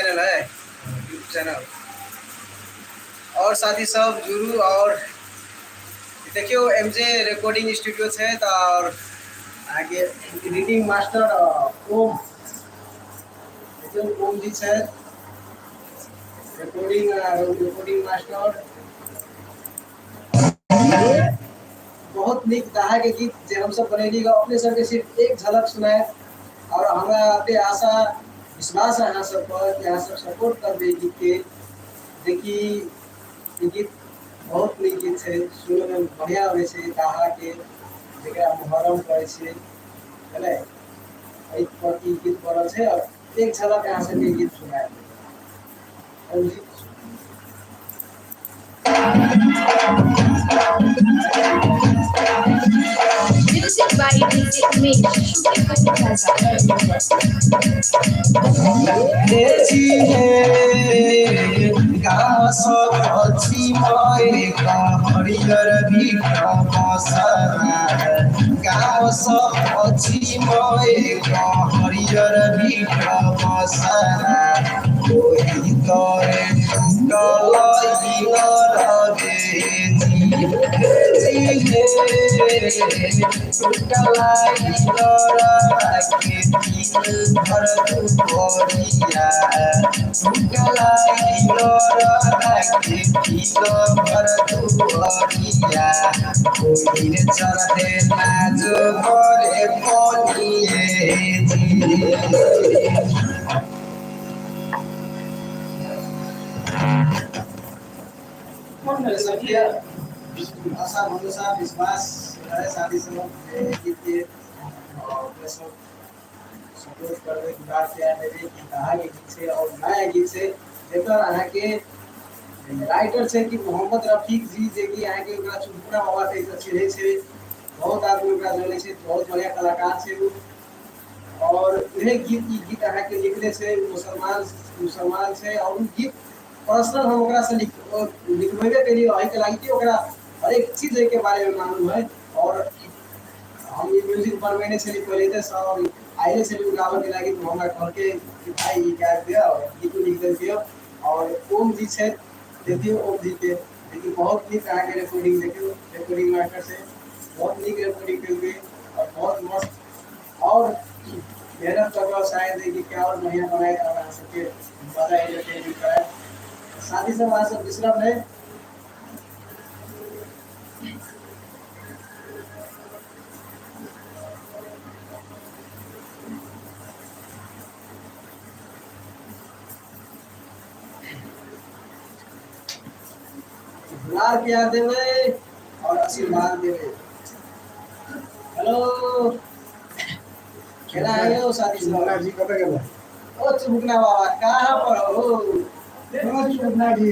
Channel है, YouTube channel. आओर साथी सब जुड़ू। आओर देखियौ, एम जे रिकॉर्डिंग स्टूडियो छै तऽ आओर अहाँके एडिटिंग मास्टर ओम, देखियौ, ओम जी छथि रिकॉर्डिंग रिकॉर्डिंग मास्टर। बहुत नीक दाहाके गीत जे हमसब बनेली गऽ, अपने सबके सिर्फ एक झलक सुनायब। आओर हमरा एते आशा विश्वास है अहाँ सब पर कि अहाँ सब सपोर्ट करबै गीतके, जेकि ई गीत बहुत नीक गीत छै, सुनैमे बढ़िआँ अबै छै। दाहाके जकरा मुहर्रम कहै छियै है ने, एहि पर ई गीत बनल छै। आओर एक झलक अहाँ सबके गीत सुनायब। Music by DJ Umesh, Shukri Plaza. हरियर गाँव पश्चिम एक हरियर ओहि तरे चढ़े नाजो करे सबके आशा, भरोसा, विश्वास रहे साथी सब गीतके और सब सपोर्ट करबै, दुलार प्यार देबै कि कहाँके गीत छै और नया गीत छै, जकर अहाँके राइटर छै कि मोहम्मद रफीक जी, जेकि अहाँके ओकरा चुनचुना बाबा कहि कऽ चिन्है छै, बहुत आदमी ओकरा जनै छै, बहुत बढ़िआँ कलाकार छै ओ। और उहे गीत, ई गीत अहाँके लिखने छै। मुसलमान मुसलमान छै और ओ गीत पर्सनल हम ओकरासँ लिख लिखबेबे केलियै एहिके लागि कि ओकरा हरेक चीज एहिके बारेमे मालूम है। और हम ई म्यूजिक बनबेने छलियै पहिले तऽ सब आइले छलियै ओ गाबऽके लागि, तऽ हमरा कहलकै कि भाइ ई गाबि दिअ और गीतो लिख देलकै। और ओम जी छथि, देखियौ ओम जीके, लेकिन बहुत नीक अहाँके रिकॉर्डिंग, देखियौ, रिकॉर्डिंग मास्टर छै, बहुत नीक रिकॉर्डिंग केलकै और बहुत मस्त। और मेहनत कऽ कऽ शायद ई गीतके और बढ़िआँ बनायत और अहाँ सबके मजा एंटरटेनमेंट करायत। साथी सब, अहाँ सब बिसरब नहि। दुलार प्यार देबै और आशीर्वाद देबै। हेलो, केना है यौ साथी सब? चुमुकना जी कतऽ गेल? ओ चुमुकना बाबा कहाँ पर हो? ओ चुमुकना जी।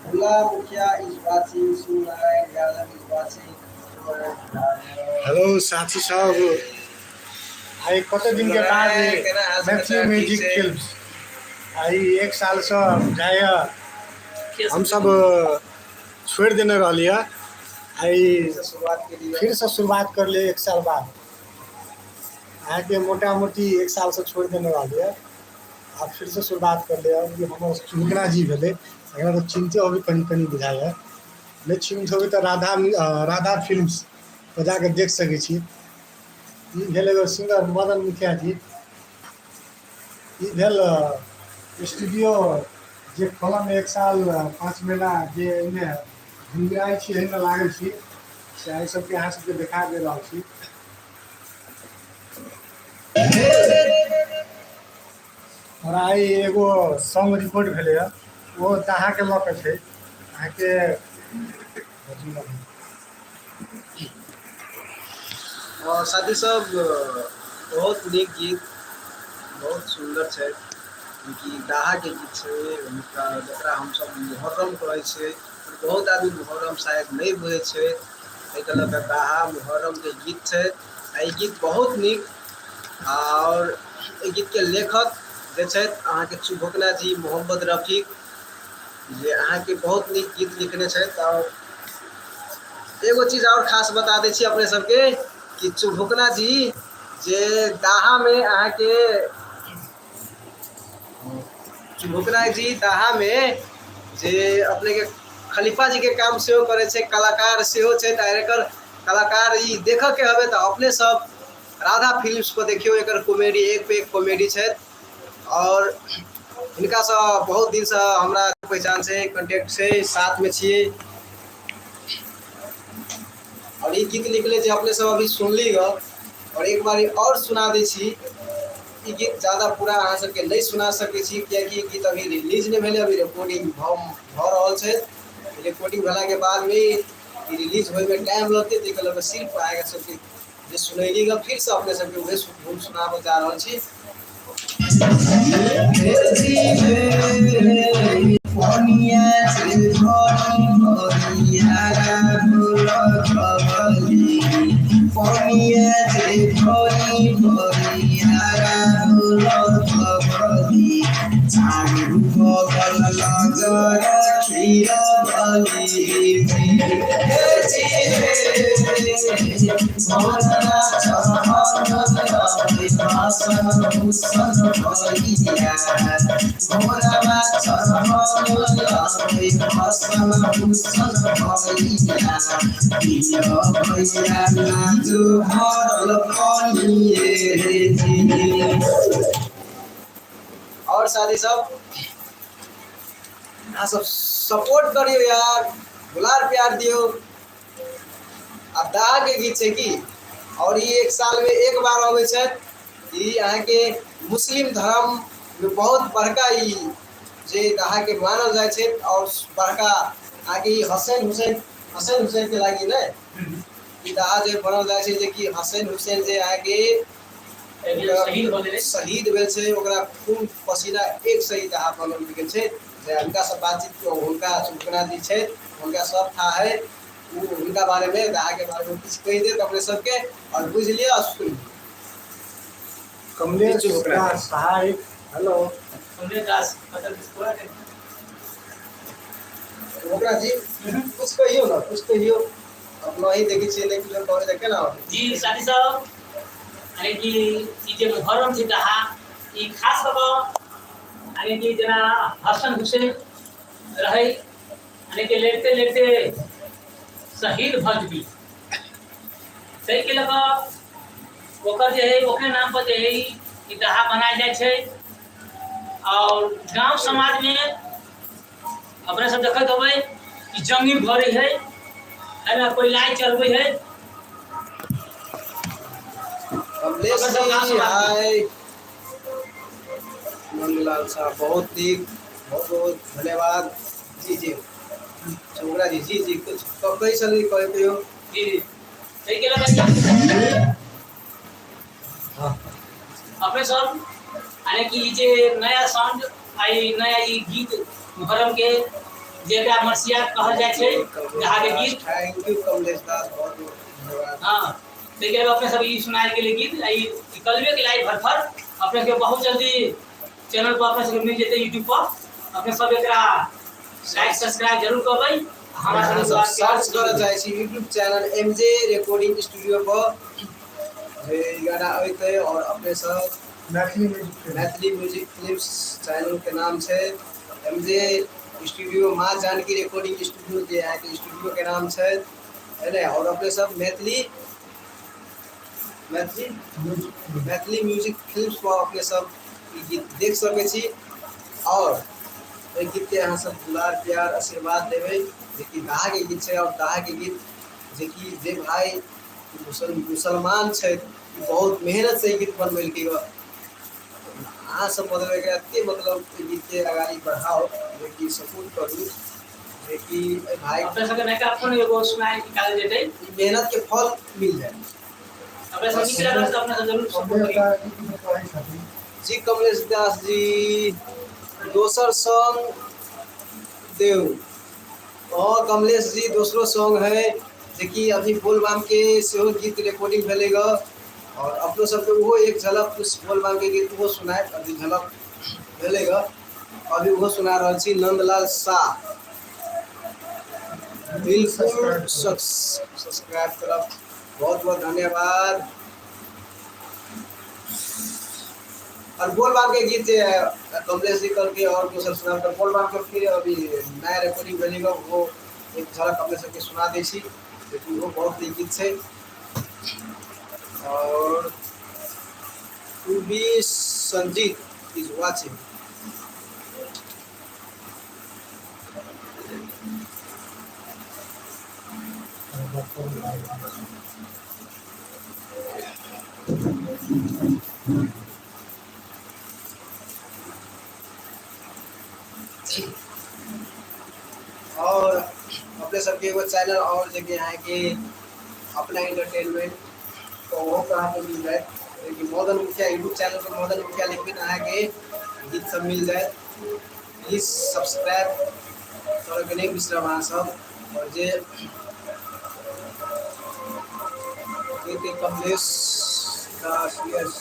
भोला मुखिया is watching, Shivnarayan Yadav is watching. Hello साथी सब, आइ कते दिन के बाद केना हाल मैथिली समाचार? ठीक म्यूजिक छै? फिल्म आइ एक सालसँ जाय हमसब छोड़ि देने रहलियै, आइ फिरसँ शुरुआत केलियै। फिरसँ शुरुआत करलियै एक साल बाद। अहाँके मोटा मोटी एक सालसँ छोड़ि देने रहलियै, आब फिरसँ शुरुआत करलियै। ई हमर चुमुकना जी भेलै, एकरा तऽ चिन्हते होबै कनि कनि बुझाइए, नहि चिन्हैत होबै तऽ राधा राधा फिल्म्स पर जाके देख सकै छी। ई भेल एगो सिंगर मदन मुखिया जी। ई भेल स्टूडियो जे खोलऽमे एक साल 5 महीना जे एहिमे घुमराइ छी, एहिमे लागल छी, से एहि सबके अहाँ सबके देखा दे रहल छी। और आइ एगो सॉन्ग रिकॉर्ड भेलैए, ओ दाहाके लऽ कऽ छै अहाँके। और साथी सब, बहुत नीक गीत, बहुत सुन्दर छै, कि दाहाके गीत छै हुनका, जकरा हमसब मुहर्रम कहै छियै। बहुत आदमी मुहर्रम शायद नहि बुझै छै, एहिके लऽ कऽ दाहा मुहर्रमके गीत छै आ ई गीत बहुत नीक। आओर एहि गीतके लेखक जे छथि अहाँके चुभोकना जी मोहम्मद रफीक, जे अहाँके बहुत नीक गीत लिखने छथि। आओर एगो चीज आओर खास बता दै छी अपने सबके कि चुभुकना जी जे दाहामे अहाँके चुभुकना जी दाहा में जे अपने के खलीफा जी के काम सेहो करै छै, कलाकार सेहो छै। तऽ एकर कलाकार ई देखऽ के हवे तऽ अपने सब राधा फिल्म्स पर देखियौ, एकर कॉमेडी एक पे एक कॉमेडी छै। और हिनकासँ बहुत दिनसँ हमरा पहचान छै, कॉन्टेक्ट छै, साथमे छियै। और ई गीत लिखले जे अपने सब अभी सुनली ग, और एक बार और सुना दै छी। ई गीत ज्यादा पूरा अहाँ सबके नहि सुना सकै छी, कियाकि ई गीत अभी रिलीज नहि भेलै, अभी रिकॉर्डिंग भऽ भऽ रहल छै। रिकॉर्डिंग भेलाके बादमे ई रिलीज होइमे टाइम लगतै। ताहिके लऽ कऽ सिर्फ अहाँके सबके जे सुनैली ग, फिरसँ अपने सबके उहे धुन सुनाबऽ जा रहल छी। और साथी सब अहाँ सब सपोर्ट करियौ यार, दुलार प्यार दियौ। आ दाह के गीत छै की, और ई एक साल में एक बार अबै छै। ई अहाँके मुस्लिम धर्म में बहुत बड़का ई जे अहाँके मानल जाइ छै, और बड़का अहाँके ई हसैन हुसैन, हसैन हुसैन के लागी ने ई दाहा जे बनल जाइ छै, जे कि हसैन हुसैन जे अहाँके शहीद भऽ गेलै, शहीद भेल छै, ओकरा खून पसीना एक सही दाहा बनल गेल छै। जे हुनका से बातचीत, हुनका सुल्तना जी छै, हुनका सब था है, ओ हुनका बारे में दाहा के बारे में किछु कहि देत अपने सबके, और बुझि लिअ और सुनि लिअ। कमलेश दास हाय, हेलो कमलेश दास मतलब पूरा ओकरा जी कुछ कहियो ना, कुछ कहियो। अपना ही देखै छियै, नहि कुछ कहबै तऽ केना होतै? जी साथी सब, यानी कि ई जे मुहर्रम छै दहा, ई खास कऽ कऽ यानी कि जेना हसन हुसैन रहै, यानी कि लड़िते लड़िते शहीद भऽ चुकल, ताहिके लऽ कऽ ओकर जे है ओकरे नाम पर जे है ई दहा बनायल जाइ छै। आओर गाँव समाजमे अपने सब देखैत होबै कि जंगी भरै है, एहिमे कोइ लाइ चढ़बै है। कमलेश जी हाय, नंदलाल साहब बहुत नीक, बहुत बहुत धन्यवाद। जी जी चौगरा जी, जी जी कुछ कहै छलियै, कहै कहियौ। जी ताहिके लऽ कऽ अपने सब यानी कि ई जे नया साउंड आई, नया ई गीत मुहर्रम के, जेकरा मरसिया कहल जाइ छै, के गीत। Thank you Kamlesh दास, बहुत बहुत धन्यवाद। हाँ, ताहिके बाद अपने सब ई सुनायल गेलै गीत, ई कलबे के लाइव भरफर अपने के बहुत जल्दी चैनल पर अपने सबके मिल जेतै, यूट्यूब पर। अपने सब एकरा लाइक सब्सक्राइब जरूर करबै। हमरा सब सर्च करऽ चाहै छी YouTube channel M J recording studio पर जे ई गाना अयतै, और अपने सब Maithili music, Maithili music films channel के नाम छै एम जे स्टूडियो, माँ जानकी रिकॉर्डिंग स्टूडियो जे अहाँके स्टूडियो के नाम छै, है ने? और अपने सब मैथिली मैथिली मैथिली म्यूजिक फिल्म्स पर अपने सब ई गीत देख सकै छी, और एहि गीतके अहाँ सब दुलार प्यार आशीर्वाद देबै, जेकि दाहाके गीत छै। और दाहाके गीत जेकि जे भाई मुसलमान छै, बहुत मेहनत से ई गीत बनबेलकै। अहाँ सब मतलब एकरा एते मतलब एहि गीतके अगाड़ी बढ़ाओ, जेकि सपोर्ट करू, जेकि एहि भाई अपने सबके नयका फोन एगो सुनाय निकालल जेतै, ई मेहनत के फल मिल जाए। अपने सब नीक लागल तऽ अपने सब जरूर सपोर्ट करी। जी कमलेश दास जी, दोसर सॉन्ग देव। और कमलेश जी दोसरो सॉन्ग है, जेकि अभी बोलबाम के सेहो गीत रिकॉर्डिंग भेलै ग, और अपनो सबके ओहो एक झलक कुछ बोलबाम के गीत ओहो सुनाए, अभी झलक भेलै ग, अभी ओहो सुना रहल छी। नंदलाल शाह बिल्कुल सब्सक्राइब करब, बहुत बहुत धन्यवाद। और बोलबाम के गीत जे कमलेश जी करके और दोसर सुनाब तऽ बोलबाम के फिर अभी नया रिकॉर्डिंग भेलै वो एक झलक अपने सबके सुना दै छी, लेकिन वो बहुत नीक गीत छै। और to be Sanjeet is watching. और अपने सबके एगो चैनल और जे कि अहाँके अपना एंटरटेनमेंट तो ओहो पर अहाँके मिल जायत, लेकिन मदन मुखिया यूट्यूब चैनल पर मदन मुखिया लिखबै तऽ अहाँके गीत सब मिल जायत। प्लीज सब्सक्राइब करऽके नहि बिसरब अहाँ सब। और जे के कमलेश दास, यस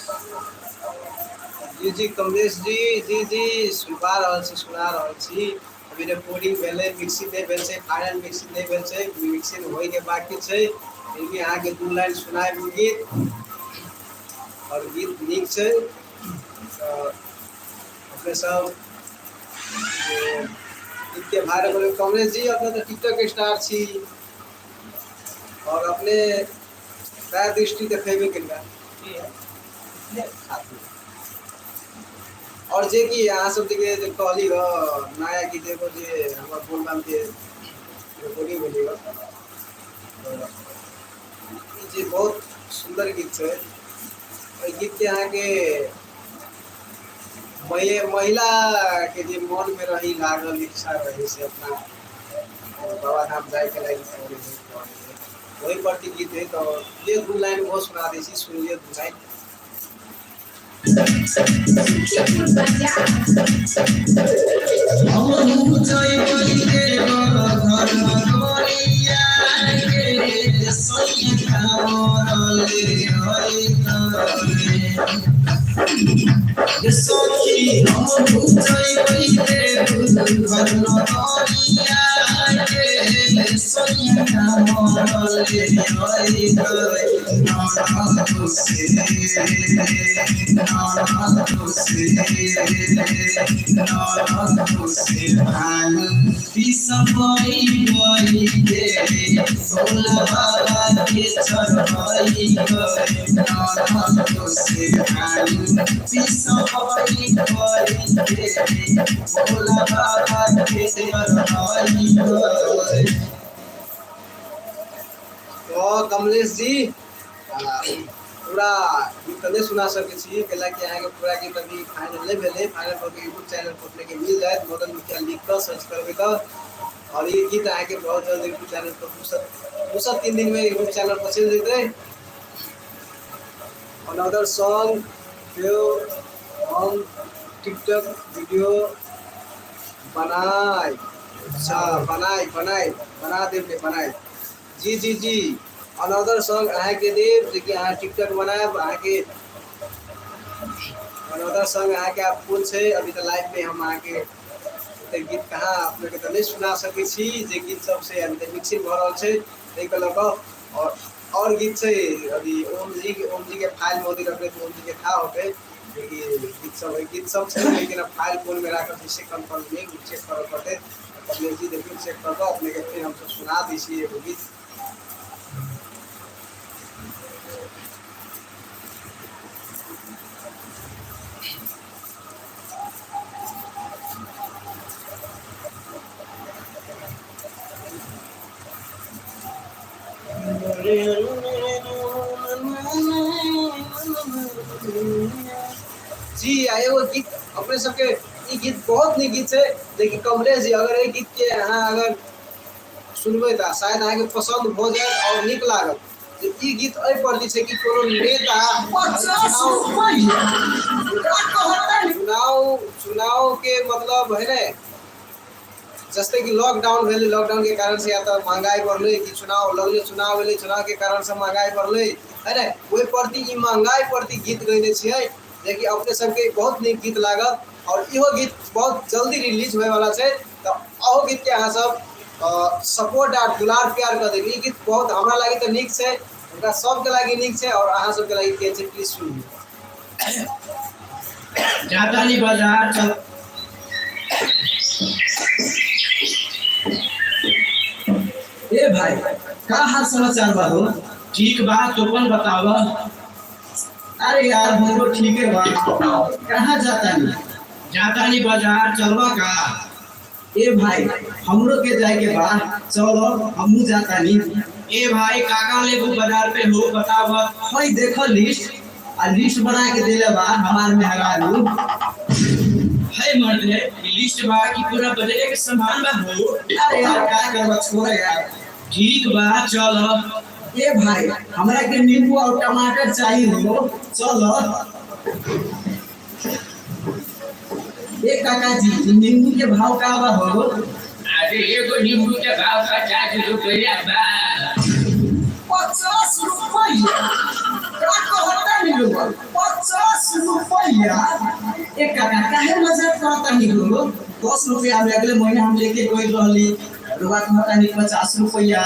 जी जी कमलेश जी जी जी सुनबा रहल छी, सुना रहल छी। अभी रिकॉर्डिंग भेलै, मिक्सिंग नहि भेल छै, फाइनल मिक्सिंग नहि भेल छै, मिक्सिंग होइके बाकी छै। फिर भी अहाँके 2 लाइन सुनायब गीत, और गीत नीक छै। तऽ अपने सब गीतके वायरल करू। कमलेश जी अपने तऽ टिकटॉक स्टार छी और अपने दया दृष्टि देखेबे केलका। और जे कि अहाँ सब जे कहली ह नया गीत एगो जे हमर बोलबाम के रिकॉर्डिंग भेलै ह, ई जे बहुत सुन्दर गीत छै। एहि गीत के अहाँके महिला के जे मन में रही लागल इच्छा रही से अपना बाबाधाम जाय के लागि वही प्रति गीत है। तो ये 2 लाइन वो सुना दै छी, सुन लिअ 2 लाइन। तो कमलेश जी पूरा गीत नहि सुना सकै छी, कैलाकि अहाँके पूरा गीत अभी फाइनल नहि भेलै। फाइनल कऽ के यूट्यूब चैनल पर अपनेके मिल जायत, मदन मुखिया लिख कऽ सर्च करबै तऽ। और ई गीत अहाँके बहुत जल्द यूट्यूब चैनल पर 2 से 3 दिन में यूट्यूब चैनल पर चलि जेतै। अनदर सॉन्ग जो हम टिकटॉक वीडियो बनाए, अच्छा बनाए बनाए बना देब बनाए। जी जी जी अनदर सॉन्ग अहाँके देब जे कि अहाँ टिकटॉक बनायब। अहाँके अनदर सॉन्ग अहाँके आब कोन छै, अभी तऽ लाइव में हम अहाँके ओते गीत कहाँ अपनेके तऽ नहि सुना सकै छी जे गीत सब से अभी तऽ मिक्सिंग भऽ रहल छै ताहिके लऽ कऽ। और गीत छै अभी ओम जी के फाइल में ओते रखले तऽ ओम जी के था होतै जे कि गीत सब है, गीत सब छै लेकिन अब फाइल कोन में राखल छै से कन्फर्म नहि, चेक करऽ पड़तै। कमलेश जी देखियौ चेक कऽ कऽ अपनेके फिर हमसब सुना दै छी एगो गीत। जी आ एगो गीत अपने सबके ई गीत बहुत नीक गीत छै। लेकिन कमलेश जी अगर एहि गीत के अहाँ अगर सुनबै तऽ शायद अहाँके पसन्द भऽ जायत और नीक लागत। जे ई गीत एहि पर जे छै कि कोनो नेता चुनाव चुनाव के मतलब है ने, जैसे कि लॉकडाउन भेलै, लॉकडाउन के कारण से या तऽ महंगाई बढ़लै कि चुनाव लगलै, चुनाव भेलै, चुनाव के कारण से महंगाई बढ़लै है ने, ओहि प्रति ई महंगाई प्रति गीत गयने छियै जेकि अपने सबके बहुत नीक गीत लागत। और इहो गीत बहुत जल्दी रिलीज होयवला छै, तऽ अहू गीत के अहाँ सब सपोर्ट आ दुलार प्यार कऽ देब। ई गीत बहुत हमरा लागि तऽ नीक छै, हुनका सबके लागि नीक छै और अहाँ सबके लागि केहन छै प्लीज सुनियौ। जातानी बाजार चल। ए भाई, का हाल समाचार बा हो? ठीक बा, तोपन बताव। अरे यार, हमरो ठीके बा। कहाँ जाता नी? जातानी बाजार, चलबा का? ए भाई, हमरो के जाए के बा, चलो हमहू जाता नी। ए भाई, काका लेबू बाजार पे हो, बताव। हई देखो लिस्ट, आ लिस्ट बना के देले बा हमार मेहरारू। है मर्दे, ई लिस्ट बा कि पूरा बजरे के सामान बा हो? अरे यार, का करबा, छोड़ यार। ठीक बा, चल। ए भाई, हमरा के नींबू और टमाटर चाहिए हो, चलो। ए काका जी, नींबू के भाव का बा हो? अरे, एगो नींबू के भाव 50 रुपया बा। 50 रुपया? का कहता नी लोग, 50 रुपया? ए काका, काहे मजाक करता नी लोग? 10 रुपया में अगले महीना हम लेके गई रहली, रुआ कहता नी 50 रुपया।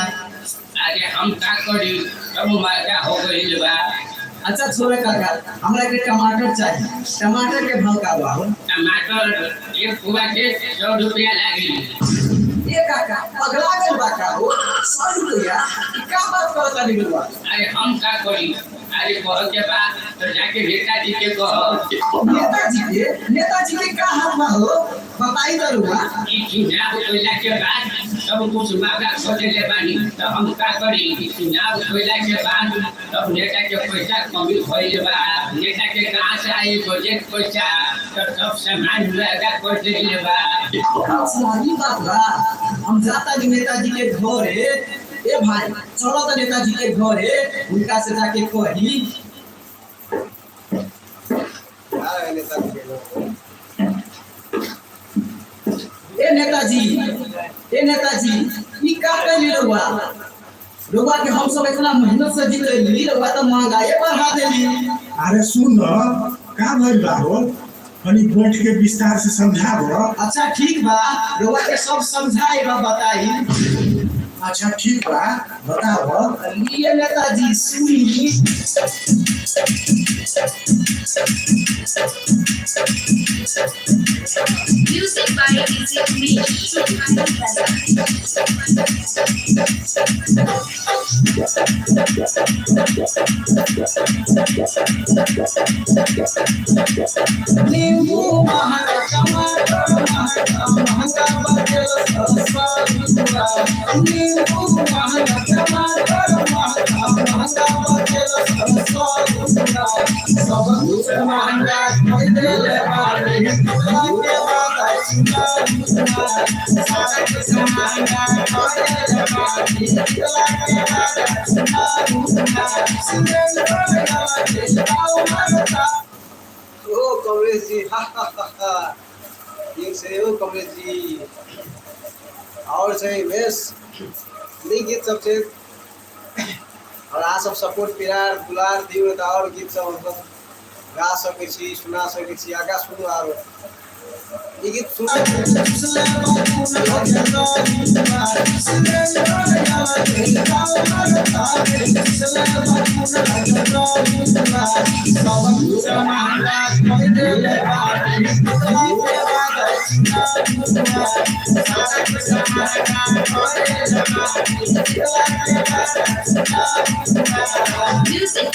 अरे, हम का करी, सब महंगा हो गइल बा। अच्छा छोड़े काका, हमरा के टमाटर चाहिए, टमाटर के भाव का बा हो? टमाटर एक पुआ के 100 रुपया लागी। ए काका, पगला गइल बा का हो? 100 रुपया? ई का बात करता नी लोग? अरे, हम का करी? अरे, कह के बा तो जाके नेताजी के कहो। नेताजी के? नेताजी के का हाथ में हो, बताई तो रुआ। ई चुनाव होइला के बाद सब कुछ महंगा कर देले बानी, तो हम का करी? ई चुनाव होइला के बाद सब नेता के पैसा कमी भइल बा। नेता के कहाँ से आई बजट पैसा? तो सब सामान महंगा कर देले बा। अच्छा, ई बात बा, हम जाता जी नेताजी के घरे। ए भाई, चलो तो नेताजी के घरे, उनका से जाके कही। आ नेताजी के घर। ए नेताजी, ए नेताजी, ई का कैली रउआ? रउआ के हम सब इतना मेहनत से जीतली, रउआ तो महंगाई बढ़ा देली। अरे सुन न, का भइल बा हो? तनी बैठ के विस्तार से समझाब। अच्छा ठीक बा, रउआ के सब समझाई बा, बताई। अच्छा ठीक बा, बताब। लिए नेताजी, सुनी। Music by DJ Umesh. नींबू महंगा, टमाटर महंगा, महंगा बचल ससुआ। नींबू महंगा, टमाटर महंगा, महंगा बचल ससुआ। सब कुछ महंगा कर देले बानी, के बात सुना। सारा कुछ महंगा कर देले बानी, के बात सुना। सुरेंद्र गावे आओ मरता। ओ कमलेश जी, हा हा हा हा, ठीक छै ओ कमलेश जी। आओर छै बेस नीक गीत सब छै आओर अहाँ सब सपोर्ट, प्यार, दुलार दियौ तऽ आओर गीत सब हमसब गा सकै छी, सुना सकै छी। आगाँ सुनू आरो ई गीत सुनू। Music.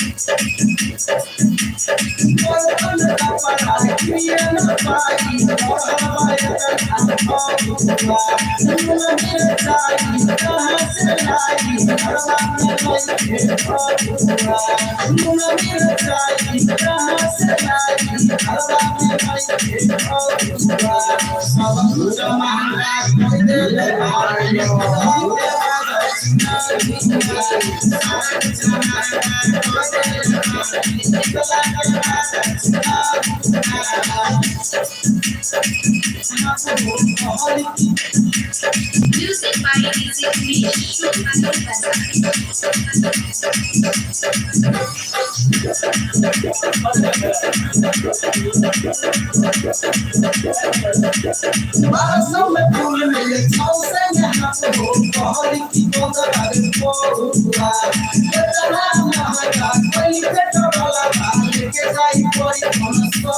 Music by DJ Umesh. 1200 में फूल मिले, 600 में हाथ हो, कहली की बंद। बनल पौआ इतना महंगा कोई पेट्रोल लेके जाई पड़ी पनसौआ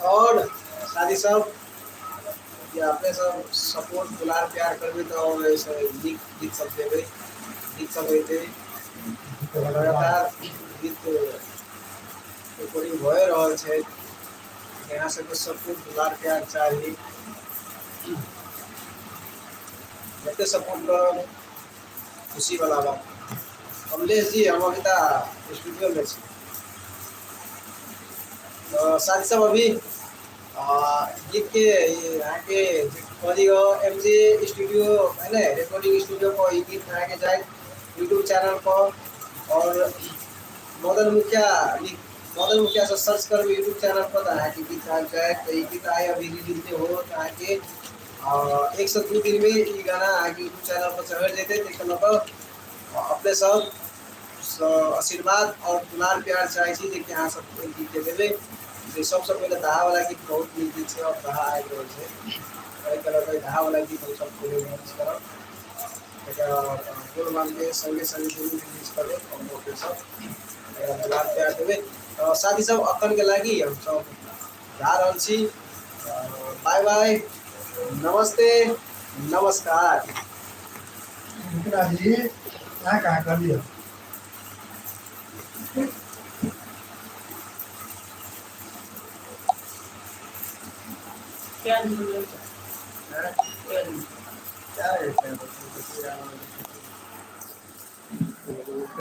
और शादी सब कि अपने सब सपोर्ट दुलार प्यार करबे तऽ और ऐसे नीक गीत सब देबै, गीत सब हेतै। लगातार गीत रिकॉर्डिंग भए रहल छै। यहाँ सबके सपोर्ट दुलार प्यार चाही, जते सपोर्ट करब खुशी वाला बात। कमलेश जी, हम अभी तऽ स्टूडियो में छी। तो साथी सब अभी गीत के अहाँके कहली एम जे स्टूडियो है ने, रिकॉर्डिंग स्टूडियो पर ई गीत अहाँके जाय यूट्यूब चैनल पर और मदन मुखिया मदन मुखिया से सर्च करबै यूट्यूब चैनल पर तऽ अहाँके गीत आबि जायत। तऽ ई गीत आइ अभी रिलीज नहि हो तऽ अहाँके 1 से 2 दिन में ई गाना अहाँके यूट्यूब चैनल पर चढ़ि जेतै। ताहिके लऽ कऽ अपने सब आशीर्वाद और दुलार प्यार चाहै छी जे कि अहाँ सब ओहि गीतके देबै। जे सबसँ पहिले दहा वाला गीत बहुत नीक गीत छै और दहा आबि रहल छै, एहिके लऽ कऽ दहा वाला गीत हमसब पहिले रिलीज करब। एकरा गोलमालके सङ्गे सङ्गे दुनू रिलीज करबै और अपने सब एकरा दुलार प्यार देबै। तऽ साथी सब अखनके लागि हमसब जा रहल छी। बाय बाय, नमस्ते, नमस्कार। जी अहाँ कहाँ कहलियै? क्या आदमी बोल रहे हो? क्या आदमी? क्या है?